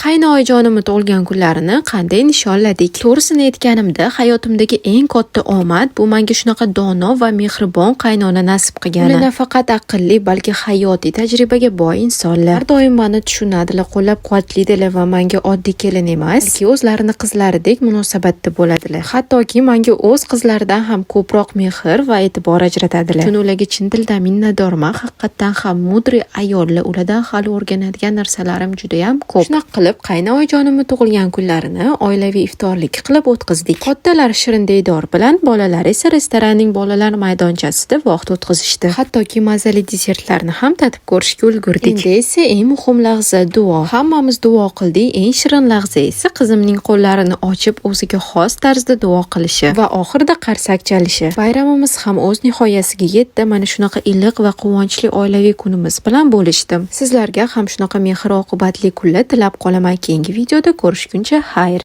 Qaynonajonimni tug'ilgan kunlarini qanday nishonladik? To'g'risini aytganimda, hayotimdagi eng katta omad bu menga shunaqa dono va mehribon qaynona nasib qilgani. Ular nafaqat aqlli, balki hayotiy tajribaga boy insonlar. Har doim meni tushunadilar, qo'llab-quvvatlaydilar va menga oddiy kelin emas, balki o'zlarini qizlaridek munosabatda bo'ladilar. Hattoki menga o'z qizlaridan ham ko'proq mehr va e'tibor ajratadilar. Shuni ularga chin dildan minnatdorman. Haqiqatdan ham мудрый ayollar, ulardan hali o'rganadigan narsalarim judayam ko'p. Shunaqa qilib, qaynonajonimni tug'ilgan kunlarini oilaviy iftorlik qilib o'tkazdik. Kattalar shirin diydor bilan, bolalar esa restoranning bolalar maydonchasida vaqt o'tkazishdi. Hattoki mazali desertlarni ham tatib ko'rishga ulgurdik. Endi esa eng muhim lahza — duo. Hammamiz duo qildik. Eng shirin lahza esa qizimning qo'llarini ochib, o'ziga xos tarzda duo qilishi va oxirida qarsak chalishi. Bayramimiz ham o'z nihoyasiga yetdi. Mana shunaqa iliq va quvonchli oilaviy kunimiz bilan bo'lishdim. Sizlarga ham shunaqa mehr oqibatli kunlar tilab qolaman. Keyingi videoda ko'rishguncha xayr.